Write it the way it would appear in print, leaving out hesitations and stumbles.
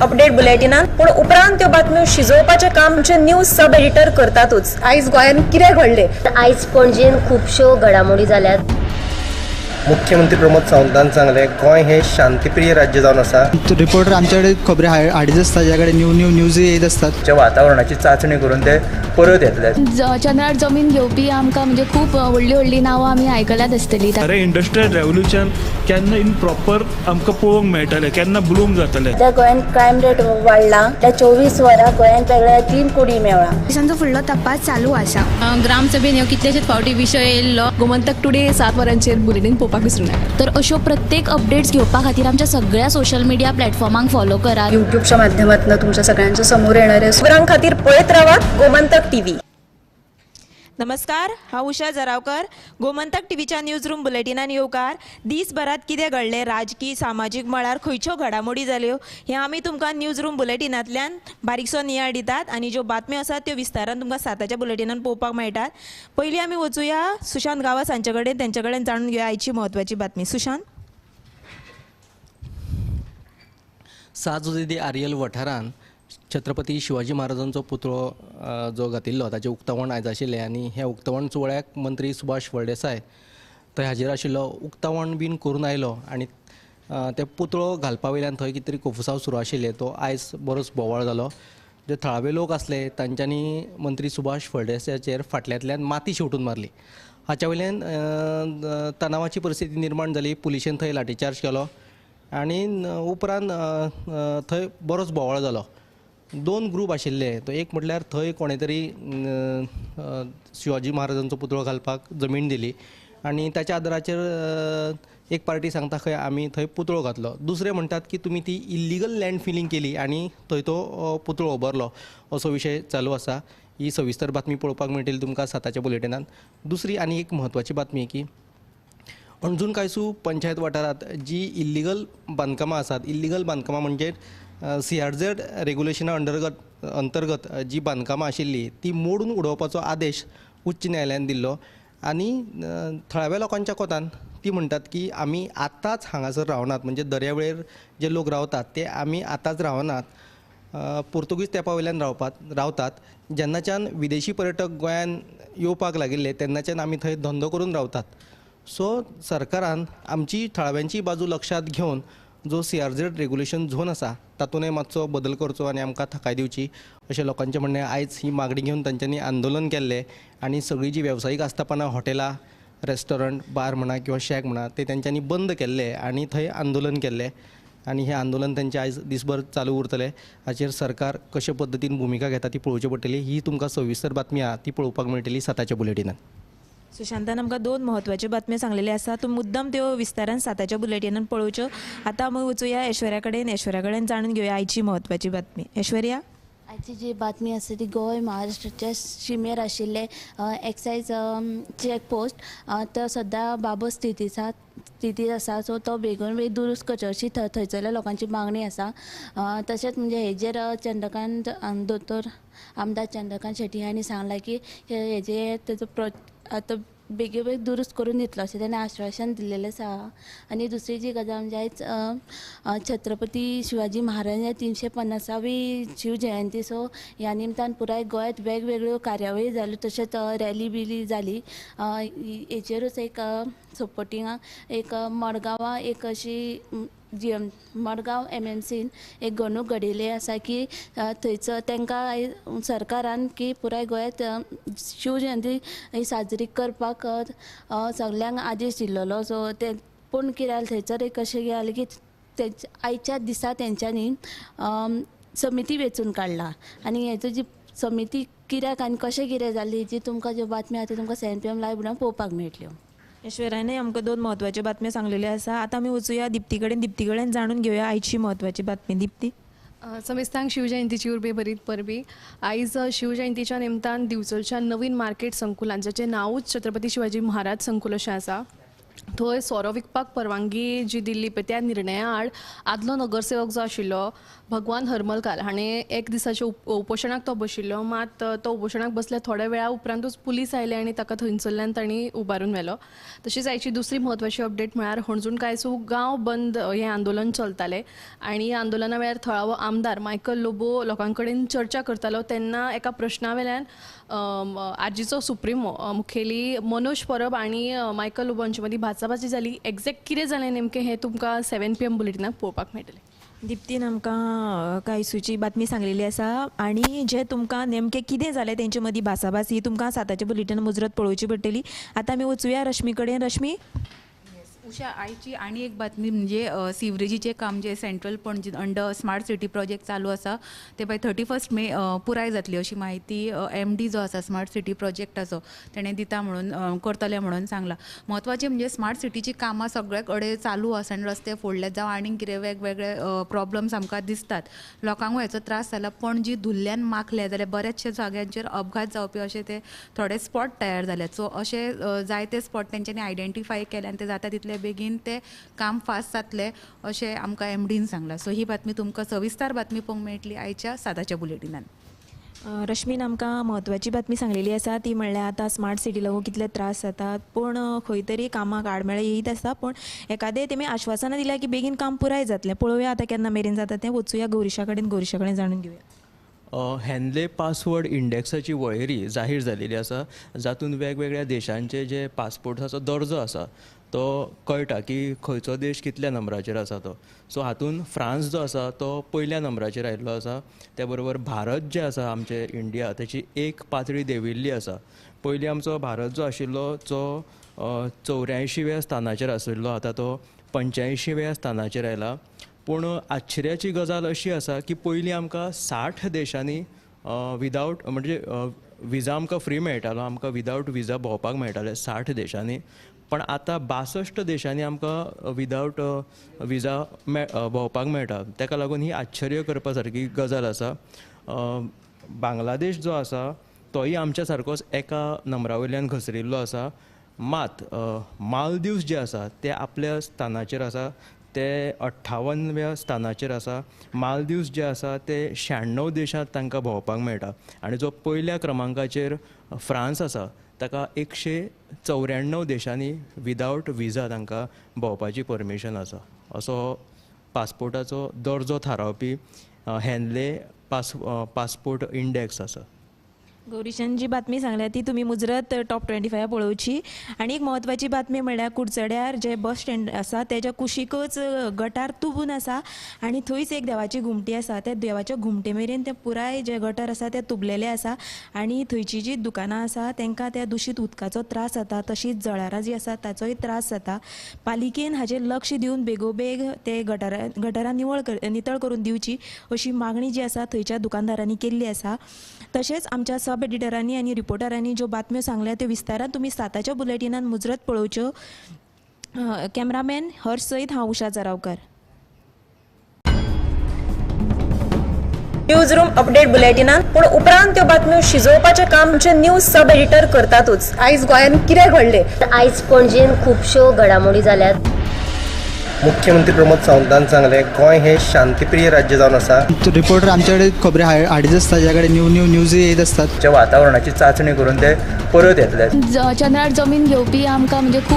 Update बुलेटिनान, पूण उपरांत त्यो बातम्यो शिजोवपाचें काम आमचे न्यूज सब एडिटर करतातूच. आयज गोंयांत कितें घडलें? आयज पणजेन खुबश्यो घडामोडी जाल्यात. मुख्यमंत्री प्रमोद सावंतान सांगलें, गोंय हें शांतीप्रिय राज्य जावन आसा. रिपोर्टर आमच्याकडे खबरी हाडीत आसता, ज्या कडेन न्यू न्यू न्यूज येत आसतात. च्या वातावरणाची चांचणी करून ते परत येतले. चंद्रार जमीन घेवपी आमकां म्हणजे खूब व्हडलीं व्हडलीं नांवां आमी आयकल्यात आसतलीं. अरे इंडस्ट्रियल रेवोल्युशन केन्ना इन प्रॉपर आमकां पळोवंक मेळटलें, केन्ना ब्लूम जातलें? सध्या गोंयांत क्रायम रेट वाडला. त्या 24 वरां गोंयांत वेगळ्या 3 कुडी मेळ्ळा. पोलिसांचो फुडलो तपास चालू आसा. ग्रामसभेन ह्यो कितलेशेच फावटी विशय येयल्लो. गोमंतक टुडे 7 वरांचेर बुलेटीन पळोवपाक विसरूं नाका. तर अश्यो प्रत्येक अपडेट्स घेवपा खातीर आमच्या सगळ्या सोशल मिडिया प्लॅटफॉर्मांक फॉलो करात. युट्यूबच्या माध्यमातून तुमच्या सगळ्यांच्या समोर येणारे. खबरां खातीर पळयत रावात गोमंतक टीव्ही. नमस्कार, हांव उषा जरावकर. गोमंतक टीव्हीच्या न्यूज रूम बुलेटिनान येवकार. दीसभरात कितें घडलें राजकी सामाजीक मळार, खंयच्यो घडामोडी जाल्यो हें आमी तुमकां न्यूज रूम बुलेटिनांतल्यान बारीकसो नियाळ दितात आनी ज्यो बातम्यो आसात त्यो विस्तारान तुमकां 7च्या बुलेटिनान पळोवपाक मेळटात. पयलीं आमी वचुया सुशांत गांवस हांचे कडेन, तेंचे कडेन जाणून घेवया आयची म्हत्वाची बातमी. सुशांत. 7 जुजे आरियल वठारान छत्रपती शिवाजी महाराजांचो पुतळो जो घातिल्लो ताचें उक्तावण आयज आशिल्लें आनी ह्या उक्तावण सुवाळ्याक मंत्री सुभाष फळदेसाय थंय हाजीर आशिल्लो. उक्तावण बीन करून आयलो आनी ते पुतळो घालपा वयल्यान थंय कितें तरी कोफुसांव सुरू आशिल्लें, तो आयज बरोच बोवाळ जालो. जे थळावे लोक आसले तांच्यांनी मंत्री सुभाष फळदेसायाचेर फाटल्यांतल्यान माती शेंवटून मारली. हाच्या वयल्यान तणावाची परिस्थिती निर्माण जाली. पुलिशेन थंय लाठीचार्ज केलो आनी उपरांत थंय बरोच बोवाळ जालो. 2 ग्रूप आशिल्ले, तो एक म्हटल्यार थंय कोणे तरी शिवाजी महाराजांचो पुतळो घालपाक जमीन दिली आनी ताच्या आदाराचेर एक पार्टी सांगता खंय आमी थंय पुतळो घातलो. दुसरे म्हणटात की तुमी ती इल्लिगल लँड फिलींग केली आनी थंय तो पुतळो उबारलो, असो विशय चालू आसा. ही सविस्तर बातमी पळोवपाक मेळटली तुमकां 7च्या बुलेटिनान. दुसरी आनी एक म्हत्वाची बातमी की अणजून कायसू पंचायत वाठारांत जी इल्लिगल बांदकामां आसात, इल्लिगल बांदकामां म्हणजे CRZ रेगुलेशना अंतर्गत जी बांदकामां आशिल्ली ती मोडून उडोवपाचो आदेश उच्च न्यायालयान दिल्लो आनी थळाव्या लोकांच्या कोतान ती म्हणटात की आमी आतांच हांगासर रावनात, म्हणजे दर्यावेळेर जे लोक रावतात ते आमी आतांच रावनात, पुर्तुगीज तेंपा वयल्यान रावतात. जेन्नाच्यान विदेशी पर्यटक गोंयान येवपाक लागिल्ले तेन्नाच्यान आमी थंय धंदो करून रावतात. सो सरकारान आमची थळाव्यांची बाजू लक्षांत घेवन जो CRZ regulation zone आसा तातूंतय मातसो बदल करचो आनी आमकां थाकाय दिवची अशें लोकांचें म्हणणें. आयज ही मागणी घेवन तांच्यांनी आंदोलन केल्लें आनी सगळीं जी वेवसायीक आस्थापनां, हॉटेलां, रेस्टॉरंट, बार म्हणा किंवा शॅक म्हणा, ते तांच्यांनी बंद केल्ले आनी थंय आंदोलन केल्लें आनी हें आंदोलन तांचें आयज दीसभर चालू उरतलें. हाचेर सरकार कशे पद्दतीन भुमिका घेता ती पळोवची पडटली. ही तुमकां सविस्तर बातमी आहा ती पळोवपाक मेळटली 7च्या बुलेटिनान. सुशांतान आमकां 2 म्हत्वाच्यो बातम्यो सांगलेल्यो आसा, तूं मुद्दम त्यो विस्तारान 7च्या बुलेटिनान पळोवच्यो. आतां आमी वचुया ऐश्वर्या कडेन, ऐश्वर्या कडेन जाणून घेवया आयची म्हत्वाची बातमी. ऐश्वर्या. आयची जी बातमी आसा ती गोंय महाराष्ट्राच्या शिमेर आशिल्ले एक्सायज चॅकपोस्ट तो सद्या बाबत स्थितीत आसा. सो तो बेगीन बेगीन दुरुस्त करचो अशी थंयसरल्या लोकांची मागणी आसा. तशेंच म्हणजे हेजेर चंद्रकांत दोतोर आमदार चंद्रकांत शेट्टी हांणी सांगलां की हेजे तेजो आतां बेगीन बेगीन दुरुस्त करून दितलो अशें तेणें आश्वासन दिल्लेलें आसा. आनी दुसरी जी गजाल म्हणजे आयज छत्रपती शिवाजी महाराज 350वी शिवजयंती, सो ह्या निमतान पुराय गोंयांत वेगवेगळ्यो कार्यावळी जाल्यो, तशेंच रॅली बिली जाली. हेचेरूच एक सपोर्टिंगाक एक मडगांवां एक अशी मडगांव MMCन एक घडणूक घडिल्ली आसा की थंयसर तांकां सरकारान की पुराय गोंयांत शिवजयंती ही साजरी करपाक सगल्यांक आदेश दिल्लो. सो ते पूण कितें जालें थंयसर एक अशें जालें की आयच्या दिसा तेंच्यांनी समिती वेंचून काडला आनी हेजो जी समिती कित्याक आनी कशें कितें जाली जी तुमकां ज्यो बातम्यो आसा त्यो तुमकां 7 PM live म्हणून पळोवपाक मेळटल्यो. ऐश्वर्याने आमकां 2 म्हत्वाच्यो बातम्यो सांगलेल्यो आसा. आतां आमी वचुया दिप्ती कडेन, दिप्ती कडेन जाणून घेवया आयची म्हत्वाची बातमी. दिप्ती. समेस्तांक शिवजयंतीची उर्बे भरीत परबी. आयज शिवजयंतीच्या निमतान दिवचलच्या नवीन मार्केट संकुलान, जाचें नांवूच छत्रपती शिवाजी महाराज संकुल अशें आसा, थंय सोरो विकपाक परवानगी जी दिल्ली पळय त्या निर्णया आड आदलो नगरसेवक जो आशिल्लो भगवान हरमलकार हाणें एक दिसाच्या उपोशणाक तो बशिल्लो. मात तो उपोशणाक बसल्या थोड्या वेळा उपरांतूच पुलीस आयले आनी ताका थंयसरल्यान तांणी उबारून व्हेलो. तशीच आयची दुसरी म्हत्वाची अपडेट म्हळ्यार हणजूण कायसू गांव बंद हें आंदोलन चलतालें आनी ह्या आंदोलना वेळार थळावो आमदार मायकल लोबो लोकां कडेन चर्चा करतालो तेन्ना एका प्रश्ना वेल्यान आजीचो सुप्रिमो मुखेली मनोज परब आनी मायकल लोबो हांचे मदीं भाचाभाची जाली. एग्जॅक्ट कितें जालें नेमकें हें तुमकां 7 PM बुलेटिनाक पळोवपाक मेळटलें. दिप्तीन आमकां कायसूची बातमी सांगलेली आसा आनी जे तुमकां नेमकें कितें जालें तेंचे मदीं भासाभास ही तुमकां 7 बुलेटीन मुजरत पळोवची पडटली. आतां आमी वचुया रश्मी कडेन. रश्मी. उषा, आयची आनी एक बातमी म्हणजे सिवरेजीचें काम जें central Panaji under smart city project चालू आसा ते बाय 31 मे पुराय जातली अशी म्हायती MD जो आसा स्मार्ट सिटी प्रोजेक्टाचो तेणें दिता म्हणून करतले म्हणून सांगलां. म्हत्वाचें म्हणजे स्मार्ट सिटीची कामां सगळे कडेन चालू आसा आनी रस्ते फोडले जावं आनीक कितें वेगवेगळे प्रॉब्लम्स आमकां दिसतात, लोकांकूय हेचो त्रास जाला. पणजी धुल्ल्यान माखल्या जाल्यार बऱ्याचशा जाग्यांचेर अपघात जावपी अशे ते थोडे स्पॉट तयार जाल्यात. सो अशे जायते स्पॉट तेंच्यांनी आयडेंटिफाय केले आनी ते जाता तितले बेगीन ते काम फास्ट जातलें अशें आमकां MDन सांगलां. सो ही बातमी तुमकां सविस्तर बातमी पळोवंक मेळटली आयच्या 7 बुलेटिनान. रश्मीन आमकां म्हत्वाची बातमी सांगलेली आसा ती म्हणल्यार आतां स्मार्ट सिटी लागून कितले त्रास जातात, पूण खंय तरी कामाक आडमेळे येयत आसा, पूण एकादें तेमी आश्वासनां दिल्या की बेगीन काम पुराय जातलें. पळोवया आतां केन्ना मेरेन जाता तें. वचुया गौरीशा कडेन, गौरीशा कडेन जाणून घेवया. हॅनले पासवर्ड इंडेक्साची वळेरी जाहीर जालेली आसा, जातून वेगवेगळ्या देशांचे जे पासपोर्टाचो दर्जो आसा तो कळटा की खंयचो देश कितल्या नंबराचेर आसा तो. सो हातून फ्रांस जो आसा तो पयल्या नंबराचेर आयिल्लो आसा. त्या बरोबर भारत जे आसा आमचे इंडिया तेची एक पातळी देंविल्ली आसा. पयलीं आमचो भारत जो आशिल्लो तो 84व्या स्थानाचेर आशिल्लो, आतां तो 85व्या स्थानाचेर आयला. पूण आश्चर्याची गजाल अशी आसा की पयलीं आमकां 60 देशांनी विदावट म्हणजे विजा आमकां फ्री मेळटालो, आमकां विदावट विजा भोंवपाक मेळटाले 60 देशांनी. पण आतां 62 देशांनी आमकां विदावट विजा भोंवपाक मेळटा. ताका लागून ही आश्चर्य करपा सारकी गजाल आसा. बांगलादेश जो आसा तोय आमच्या सारकोच एका नंबरा वयल्यान घसरिल्लो आसा. मात मालदीव्स जे आसा ते आपल्या स्थानाचेर आसा, ते 58व्या स्थानाचेर आसा. मालदीव्स जे आसा ते 96 देशांत तांकां भोंवपाक मेळटा. आनी जो पयल्या क्रमांकाचेर फ्रांस आसा ताका 194 देशांनी विदावट विजा तांकां भोंवपाची परमिशन आसा. असो पासपोर्टाचो दर्जो थारावपी हॅनले पासपोर्ट इंडेक्स आसा. गौरीशान जी बातमी सांगल्या ती तुमी मुजरत टॉप 25 पळोवची. आनी एक म्हत्वाची बातमी म्हणल्यार कुडचड्यार जे बस स्टँड आसा तेज्या कुशीकच गटार तुबून आसा आनी थंयच एक देवाची घुमटी आसा. त्या देवाच्या घुमटे मेरेन तें पुराय जे गटार आसा तें तुबलेलें आसा आनी थंयची जी दुकानां आसा तांकां त्या दुशीत उदकाचो त्रास जाता, तशीच जळारां जीं आसा ताचोय त्रास जाता. पालिकेन हाचेर लक्ष दिवन बेगोबेग ते गटारां नितळ करून दिवची अशी मागणी जी आसा थंयच्या दुकानदारांनी केल्ली आसा. तशेंच आमच्या सब एडिटरांनी आनी रिपोर्टरांनी ज्यो बातम्यो सांगल्या त्यो विस्तारान तुमी 7 बुलेटिनान मुजरत पळोवच्यो. कॅमेरामॅन हर्ष सयत हांव Usha Jaravkar. News room update बुलेटिनान पूण उपरांत त्यो बातम्यो शिजोवपाचें काम आमचे न्यूज सब एडिटर करतातूच. आयज गोंयांत कितें घडलें? आयज पणजेन खुबश्यो घडामोडी जाल्यात. मुख्यमंत्री प्रमोद सावंतान सांगलें गोंय हें शांतीप्रिय राज्य जावन आसा. रिपोर्टर आमचे कडेन खबरी हाडीत आसता, ज्या कडेन न्यू न्यू न्यूज येत आसतात. वातावरणाची चांचणी करून ते परत येतले. चंद्रार जमीन घेवपी आमकां म्हणजे खूब